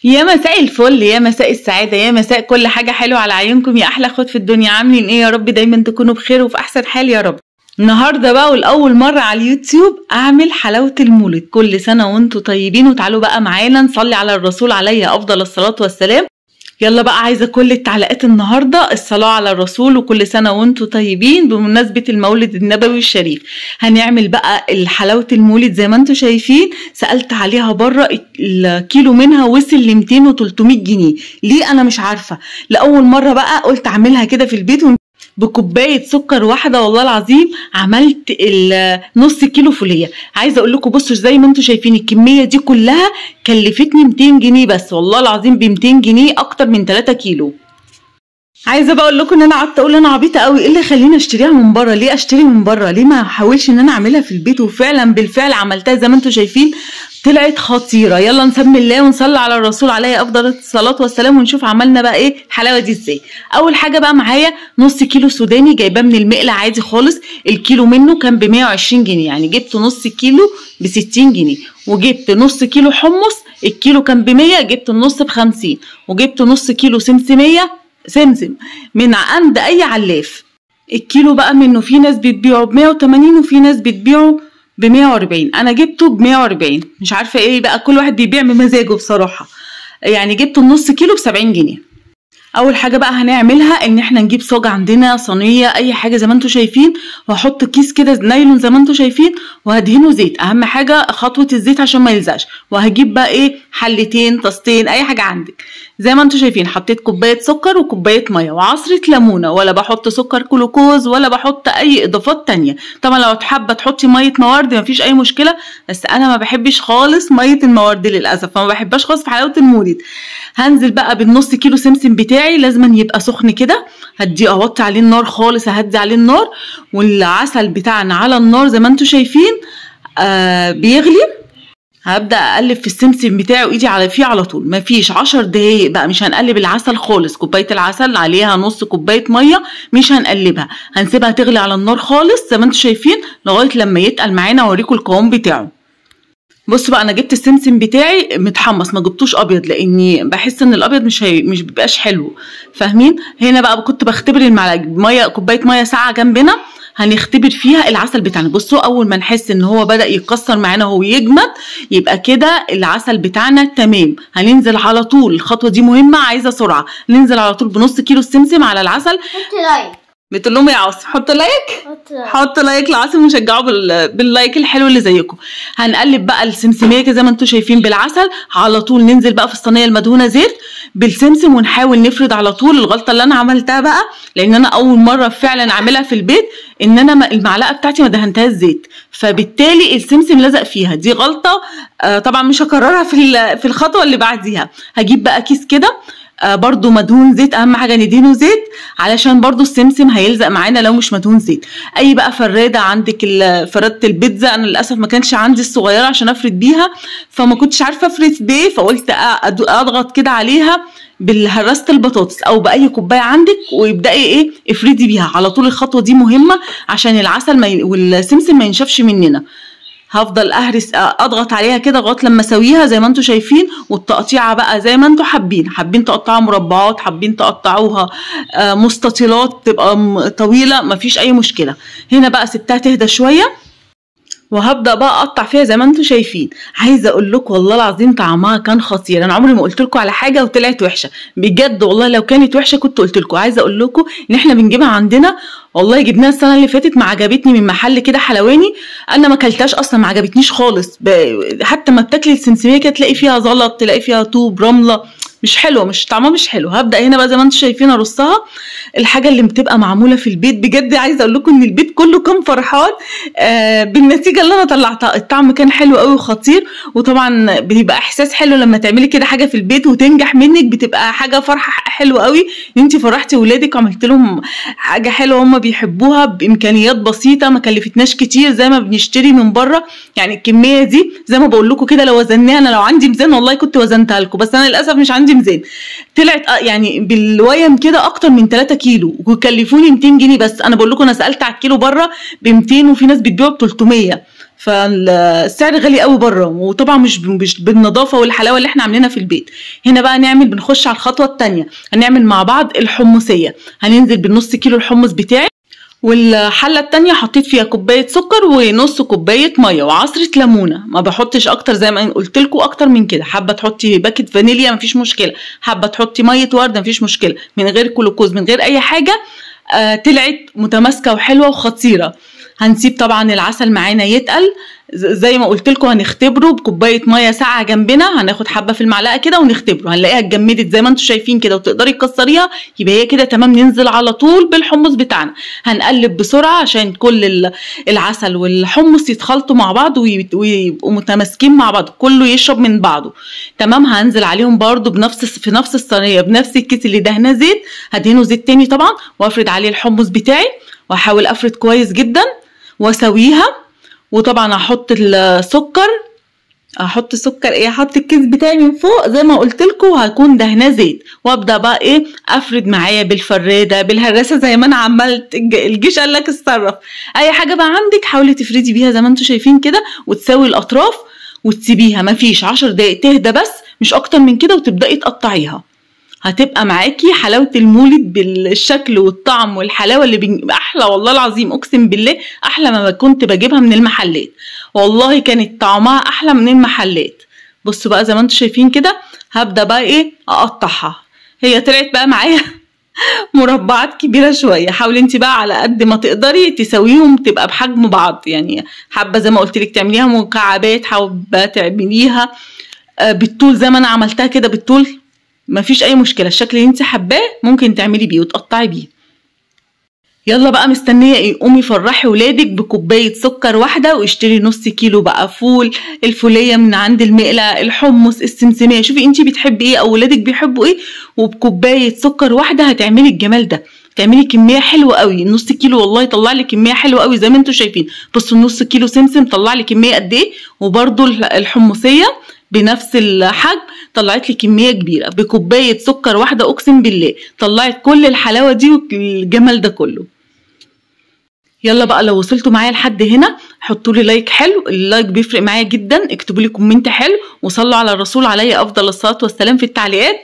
يا مساء الفل، يا مساء السعادة، يا مساء كل حاجة حلوة على عيونكم يا أحلى اخوات في الدنيا. عاملين ايه؟ يا رب دايما تكونوا بخير وفي أحسن حال يا رب. النهاردة بقى والأول مرة على اليوتيوب أعمل حلاوة المولد. كل سنة وانتوا طيبين، وتعالوا بقى معانا نصلي على الرسول عليه أفضل الصلاة والسلام. يلا بقى، عايزة كل التعليقات النهاردة الصلاة على الرسول وكل سنة وانتوا طيبين بمناسبة المولد النبوي الشريف. هنعمل بقى حلاوة المولد زي ما انتوا شايفين. سألت عليها بره، الكيلو منها وصل ل 200 و300 جنيه. ليه انا مش عارفة. لأول مرة بقى قلت اعملها كده في البيت بكوبايه سكر واحدة، والله العظيم عملت نص كيلو فوليه. عايزه اقول لكم بصوا زي ما انتم شايفين الكمية دي كلها كلفتني 200 جنيه بس، والله العظيم ب 200 جنيه اكتر من 3 كيلو. عايزه بقى اقول لكم ان انا قعدت اقول انا عبيطه قوي، ايه اللي يخليني اشتريها من بره؟ ليه اشتري من بره؟ ليه ما احاولش ان انا اعملها في البيت؟ وفعلا بالفعل عملتها زي ما انتم شايفين، طلعت خطيرة. يلا نسمي الله ونصلي على الرسول عليه افضل الصلاة والسلام، ونشوف عملنا بقى ايه الحلاوة دي ازاي. اول حاجة بقى معايا نص كيلو سوداني جايباه من المقله عادي خالص. الكيلو منه كان ب 120 جنيه، يعني جبت نص كيلو ب 60 جنيه. وجبت نص كيلو حمص، الكيلو كان ب 100، جبت النص ب 50. وجبت نص كيلو سمسميه سمسم من عند اي علاف. الكيلو بقى منه في ناس بتبيعه ب 180 وفي ناس بتبيعه ب 140. انا جبته ب 140، مش عارفه ايه بقى، كل واحد بيبيع بمزاجه بصراحة. يعني جبت النص كيلو ب 70 جنيه. اول حاجة بقى هنعملها ان احنا نجيب صاج عندنا، صينية، اي حاجة زي ما انتم شايفين، وهحط كيس كده نايلون زي ما انتم شايفين، وهدهنه زيت. اهم حاجة خطوة الزيت عشان ما يلزقش. وهجيب بقى ايه، حلتين، طاستين، اي حاجة عندك. زي ما انتم شايفين حطيت كوباية سكر وكوبايه مية وعصره ليمونه، ولا بحط سكر كلوكوز ولا بحط اي اضافات تانية. طبعا لو حابة تحطي مية موارد مفيش اي مشكلة، بس انا ما بحبش خالص مية الموارد للاسف، فما بحبهاش خالص في حلاوة المولد. هنزل بقى بالنص كيلو سمسم بتاعي، لازم يبقى سخن كده. هدي اوطي عليه النار خالص، هدي عليه النار. والعسل بتاعنا على النار زي ما انتم شايفين بيغلي. هبدا اقلب في السمسم بتاعي وايدي على فيه على طول، مفيش 10 دقايق بقى مش هنقلب العسل خالص. كوباية العسل عليها نص كوباية مية، مش هنقلبها، هنسيبها تغلي على النار خالص زي ما انتم شايفين لغاية لما يتقل معانا. واوريكم القوام بتاعه. بصوا بقى، انا جبت السمسم بتاعي متحمص، ما جبتوش ابيض لاني بحس ان الابيض مش بيبقاش حلو، فاهمين؟ هنا بقى كنت بختبر المعلقة، مية، كوباية مية ساقعه جنبنا هنختبر فيها العسل بتاعنا. بصوا اول ما نحس ان هو بدا يتكسر معانا وهو يجمد، يبقى كده العسل بتاعنا تمام. هننزل على طول، الخطوة دي مهمة، عايزه سرعة. ننزل على طول بنص كيلو السمسم على العسل. حط like، بتقول لهم يا عاصم حط like، حط like لعاصم وشجعوه بال like الحلو اللي زيكم. هنقلب بقى السمسميه كده زي ما انتم شايفين بالعسل على طول. ننزل بقى في الصينية المدهونه زيت بالسمسم ونحاول نفرد على طول. الغلطة اللي انا عملتها بقى، لان انا اول مرة فعلا اعملها في البيت، ان انا المعلقة بتاعتي ما دهنتهاش زيت، فبالتالي السمسم لزق فيها. دي غلطه طبعا مش هكررها في الخطوة اللي بعديها. هجيب بقى كيس كده برضو مدهون زيت، اهم حاجة ندهنه زيت علشان برضو السمسم هيلزق معانا لو مش مدهون زيت. اي بقى فراده عندك، فرادة البيتزا، انا للاسف ما كانش عندي الصغيرة عشان افرد بيها، فما كنتش عارفه افرد بيه، فقلت اضغط كده عليها بالهراسه البطاطس او باي كوباية عندك، وابداي ايه افردي بيها على طول. الخطوة دي مهمة عشان العسل والسمسم ما ينشفش مننا. هفضل اهرس اضغط عليها كده لغاية لما اسويها زي ما انتم شايفين. والتقطيعه بقى زي ما انتم حابين، حابين تقطعوها مربعات، حابين تقطعوها مستطيلات تبقى طويلة، مفيش اي مشكلة. هنا بقى سبتها تهدى شوية وهبدا بقى اقطع فيها زي ما انتم شايفين. عايزه اقول لكم والله العظيم طعمها كان خطير. انا عمري ما قلت لكم على حاجة وطلعت وحشة بجد، والله لو كانت وحشة كنت قلت لكم. عايزه اقول لكم ان احنا بنجيبها عندنا، والله جبناها السنة اللي فاتت ما عجبتني، من محل كده حلواني، انا ما اكلتهاش اصلا، ما عجبتنيش خالص. حتى ما بتاكلي السمسميه كده تلاقي فيها زلط، تلاقي فيها طوب، رملة، مش حلوة، مش طعمها مش حلو. هبدا هنا بقى زي ما انتم شايفين ارصها. الحاجة اللي بتبقى معمولة في البيت بجد، عايزه اقول لكم ان البيت كله كان فرحان بالنتيجة اللي انا طلعتها. الطعم كان حلو قوي وخطير. وطبعا بيبقى احساس حلو لما تعملي كده حاجة في البيت وتنجح منك، بتبقى حاجة فرحه حلوة قوي ان انت فرحتي ولادك وعملت لهم حاجة حلوة هم بيحبوها بامكانيات بسيطة، ما كلفتناش كتير زي ما بنشتري من بره. يعني الكمية دي زي ما بقول لكم كده لو وزناها، انا لو عندي ميزان والله كنت وزنتها لكم، بس انا للاسف مش عندي ميزان. طلعت يعني بالويم كده اكتر من 3 كيلو وكلفوني 200 جنيه بس. انا بقول لكم انا سالت على الكيلو بره ب 200 وفي ناس بتبيعه ب 300، فالسعر غالي قوي بره، وطبعا مش بالنظافة والحلاوه اللي احنا عاملينها في البيت. هنا بقى نعمل، بنخش على الخطوة الثانية، هنعمل مع بعض الحمصية. هننزل بالنص كيلو الحمص بتاعي، والحله الثانية حطيت فيها كوباية سكر ونص كوباية مية وعصره ليمونه، ما بحطش اكتر زي ما قلت لكم اكتر من كده. حابة تحطي باكت فانيليا مفيش مشكلة، حابة تحطي مية ورده مفيش مشكلة، من غير جلوكوز من غير اي حاجة. طلعت متماسكة وحلوه وخطيرة. هنسيب طبعا العسل معانا يتقل زي ما قلت لكم، هنختبره بكوبايه مية ساقعه جنبنا، هناخد حبه في المعلقة كده ونختبره، هنلاقيها اتجمدت زي ما انتم شايفين كده وتقدري تكسريها، يبقى هي كده تمام. ننزل على طول بالحمص بتاعنا، هنقلب بسرعة عشان كل العسل والحمص يتخلطوا مع بعض ويبقوا متماسكين مع بعض، كله يشرب من بعضه. تمام. هنزل عليهم برده بنفس في نفس الصينية بنفس الكيس اللي دهناه زيت، هدهنه زيت تاني طبعا، وافرد عليه الحمص بتاعي، واحاول افرد كويس جدا واسويها. وطبعا هحط السكر، هحط سكر ايه، هحط الكيس بتاعي من فوق زي ما قلت لكم، وهكون دهناه زيت، وابدا بقى ايه افرد معايا بالفراده بالهراسه زي ما انا عملت. الجيش قال لك اتصرف، اي حاجة بقى عندك حاولي تفردي بيها زي ما انتم شايفين كده، وتساوي الاطراف وتسيبيها مفيش 10 دقايق تهدى بس، مش اكتر من كده، وتبداي تقطعيها. هتبقى معاكي حلاوة المولد بالشكل والطعم والحلاوه اللي احلى والله العظيم، اقسم بالله احلى ما كنت بجيبها من المحلات، والله كانت طعمها احلى من المحلات. بصوا بقى زي ما انتم شايفين كده، هبدا بقى ايه اقطعها. هي طلعت بقى معايا مربعات كبيرة شوية، حاولي انت بقى على قد ما تقدري تسويهم تبقى بحجم بعض، يعني حابة زي ما قلت لك تعمليها مكعبات، حابة تعمليها بالطول زي ما انا عملتها كده بالطول، مفيش اي مشكلة، الشكل اللي انت حباه ممكن تعملي بيه وتقطعي بيه. يلا بقى مستنيه ايه؟ قومي فرحي ولادك بكوبايه سكر واحدة، واشتري نص كيلو بقى فول، الفوليه من عند المقله، الحمص، السمسميه، شوفي انت بتحبي ايه او ولادك بيحبوا ايه، وبكوبايه سكر واحدة هتعملي الجمال ده، تعملي كمية حلوة قوي. النص كيلو والله طلع لي كمية حلوة قوي زي ما انتم شايفين. بصوا النص كيلو سمسم طلع لي كمية قد ايه، وبرده الحمصية بنفس الحجم طلعت لي كمية كبيرة بكوبايه سكر واحدة، اقسم بالله طلعت كل الحلاوة دي والجمال ده كله. يلا بقى لو وصلتوا معايا لحد هنا حطوا لي like حلو، ال like بيفرق معايا جدا، اكتبوا لي comment حلو، وصلوا على الرسول عليه افضل الصلاة والسلام في التعليقات،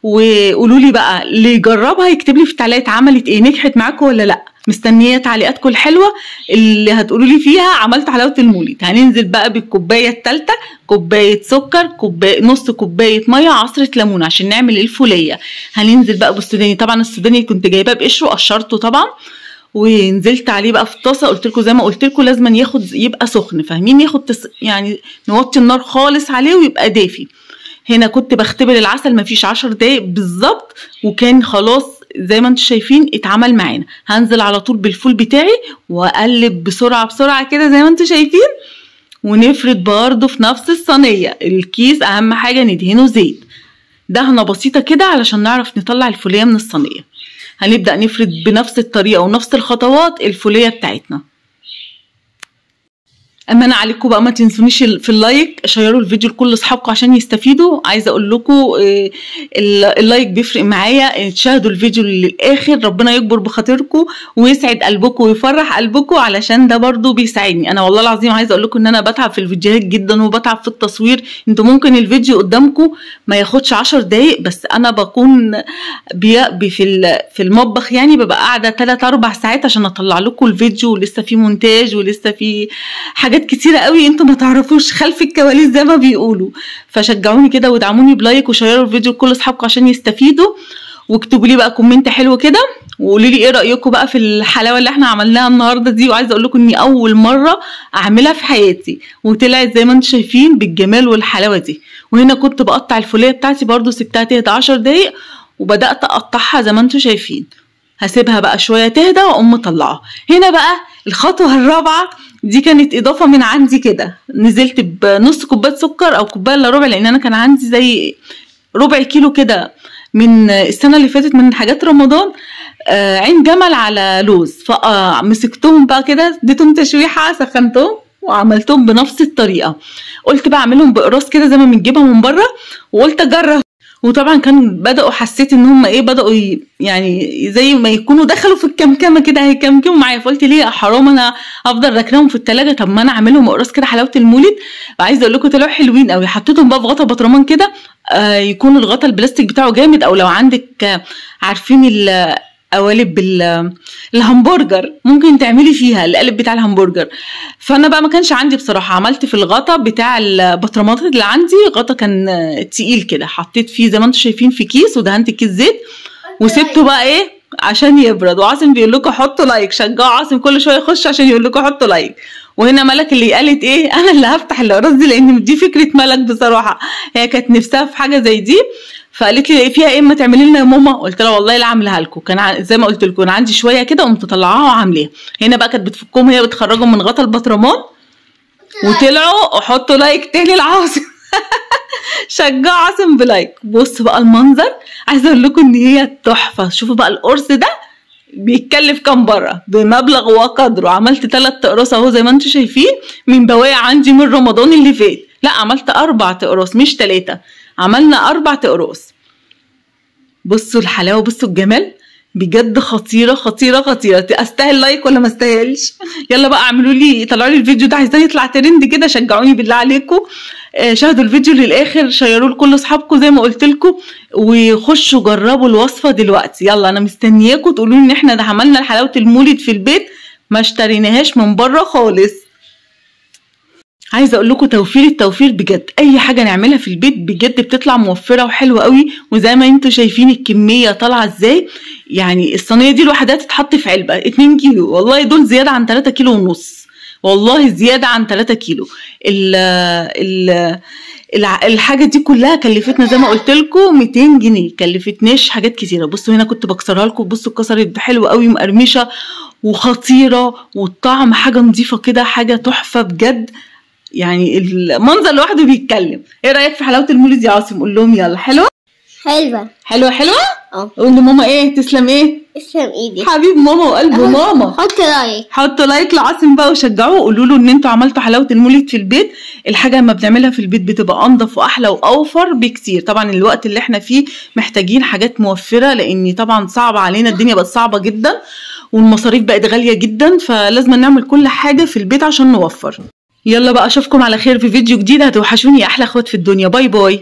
وقولوا لي بقى اللي يجربها يكتب لي في التعليقات عملت ايه، نجحت معاكم ولا لا. مستنيه تعليقاتكم الحلوة اللي هتقولوا لي فيها عملت حلاوة المولد. هننزل بقى بالكوبايه الثالثة، كوباية سكر، نص كوباية مية، عصره ليمون عشان نعمل الفوليه. هننزل بقى بالسوداني، طبعا السوداني كنت جايباه بقشره، قشرته طبعا ونزلت عليه بقى في الطاسه. قلت لكم زي ما قلت لكم لازم ياخد يبقى سخن، فاهمين؟ ياخد يعني نوطي النار خالص عليه ويبقى دافي. هنا كنت بختبر العسل مفيش 10 دقايق بالظبط، وكان خلاص زي ما انتم شايفين اتعمل معانا. هنزل على طول بالفول بتاعي واقلب بسرعة بسرعة كده زي ما انتم شايفين، ونفرد برده في نفس الصينية. الكيس اهم حاجة ندهنه زيت، دهنه بسيطة كده علشان نعرف نطلع الفوليه من الصينية. هنبدا نفرد بنفس الطريقة ونفس الخطوات الفوليه بتاعتنا. اما انا عليكم بقى ما تنسونيش في ال like، شيروا الفيديو لكل اصحابكم عشان يستفيدوا. عايزه اقول لكم ال like بيفرق معايا، تشاهدوا الفيديو للاخر، ربنا يكبر بخاطركم ويسعد قلبكم ويفرح قلبكم، علشان ده برضو بيساعدني انا. والله العظيم عايزه اقول لكم ان انا بتعب في الفيديوهات جدا وبتعب في التصوير. انتوا ممكن الفيديو قدامكم ما ياخدش 10 دقايق، بس انا بكون في المطبخ، يعني ببقى قاعدة 3-4 ساعات عشان اطلع لكم الفيديو، ولسه في مونتاج ولسه في حاجات كتيرة قوي انتوا ما تعرفوش خلف الكواليس زي ما بيقولوا. فشجعوني كده وادعموني ب like، وشيروا الفيديو لكل اصحابكم عشان يستفيدوا، واكتبوا لي بقى comment حلو كده وقولوا لي ايه رايكم بقى في الحلاوة اللي احنا عملناها النهارده دي. وعايزه اقول لكم اني اول مرة اعملها في حياتي، وطلعت زي ما انتم شايفين بالجمال والحلاوه دي. وهنا كنت بقطع الفوليه بتاعتي برده، سبتها تهدى 10 دقايق وبدات اقطعها زي ما انتم شايفين. هسيبها بقى شوية تهدى واقوم مطلعها. هنا بقى الخطوة الرابعة دي كانت اضافه من عندي كده، نزلت بنص كوباية سكر او كوباية الا ربع، لان انا كان عندي زي ربع كيلو كده من السنة اللي فاتت من حاجات رمضان، عين جمل على لوز، فمسكتهم بقى كده اديتهم تشويحه، سخنتهم وعملتهم بنفس الطريقة. قلت بقى اعملهم باقراص كده زي ما بنجيبها من بره، وقلت اجرب، وطبعا كان بداوا، حسيت ان هم ايه، بداوا يعني زي ما يكونوا دخلوا في الكمكمه كده، هيكمكموا معايا. فقلت ليه حرام انا افضل راكناهم في التلاجة، طب ما انا اعملهم اقراص كده حلاوة المولد. وعايزه اقول لكم طلعوا حلوين قوي. حطيتهم بقى في غطا بطرمان كده، يكون الغطا البلاستيك بتاعه جامد، او لو عندك عارفين قوالب الهمبرجر ممكن تعملي فيها القالب بتاع الهمبرجر. فانا بقى ما كانش عندي بصراحة، عملت في الغطا بتاع البطرمات اللي عندي، غطا كان تقيل كده، حطيت فيه زي ما انتم شايفين في كيس، ودهنت الكيس زيت وسبته بقى ايه عشان يبرد. وعاصم بيقول لكم حطوا like، شجعوا عاصم كل شوية يخش عشان يقول لكم حطوا like. وهنا ملك اللي قالت ايه، انا اللي هفتح الاقراص دي، لان دي فكرة ملك بصراحة، هي كانت نفسها في حاجة زي دي، فقالت لي فيها ايه اما تعملي لنا يا ماما؟ قلت لها والله لا عاملاها لكم. كان زي ما قلت لكم انا عندي شوية كده، قمت طلعاها وعاملاها. هنا بقى كانت بتفكهم، هي بتخرجهم من غطا البطرمان، وطلعوا. وحطوا like تاني لعاصم شجعوا عاصم ب like. بصوا بقى المنظر، عايزه اقول لكم ان هي تحفة. شوفوا بقى القرص ده بيتكلف كام بره، بمبلغ وقدره. عملت 3 اقراص اهو زي ما انتم شايفين من بواقي عندي من رمضان اللي فات. لا عملت 4 اقراص مش 3، عملنا 4 اقراص. بصوا الحلاوة، بصوا الجمال، بجد خطيرة خطيرة خطيرة. استاهل like ولا ما استاهلش؟ يلا بقى اعملوا لي، طلعوا لي الفيديو ده، عايزاه يطلع ترند كده، شجعوني بالله عليكم. شاهدوا الفيديو للاخر، شيروه لكل اصحابكم زي ما قلت لكم، وخشوا جربوا الوصفة دلوقتي. يلا انا مستنياكم تقولوا لي ان احنا ده عملنا حلاوة المولد في البيت، ما اشتريناهاش من بره خالص. عايزه اقول لكم توفير التوفير بجد، اي حاجة نعملها في البيت بجد بتطلع موفره وحلوه قوي. وزي ما انتم شايفين الكمية طالعه ازاي، يعني الصينية دي لوحدها تتحط في علبة 2 كيلو، والله دول زيادة عن 3 كيلو ونص، والله زيادة عن 3 كيلو. ال ال الحاجة دي كلها كلفتنا زي ما قلت لكم 200 جنيه، كلفتناش حاجات كتيرة. بصوا هنا كنت بكسرها لكم، بصوا اتكسرت حلوة قوي، مقرمشه وخطيرة، والطعم حاجة نظيفة كده، حاجة تحفة بجد. يعني المنظر لوحده بيتكلم. ايه رايك في حلاوة المولد يا عاصم؟ قول لهم يلا. حلوة حلوة حلوة حلوة. اه قول لماما ايه؟ تسلم ايه؟ تسلم ايدي حبيب ماما وقلب ماما. حطوا like، حطوا like لعاصم بقى وشجعوه، وقولوا له ان انتوا عملتوا حلاوة المولد في البيت. الحاجة لما بنعملها في البيت بتبقى انضف واحلى واوفر بكتير. طبعا الوقت اللي احنا فيه محتاجين حاجات موفره، لان طبعا صعب علينا، الدنيا بقت صعبة جدا والمصاريف بقت غالية جدا، فلازم نعمل كل حاجة في البيت عشان نوفر. يلا بقى اشوفكم على خير في فيديو جديد. هتوحشوني يا احلى اخوات في الدنيا. bye bye.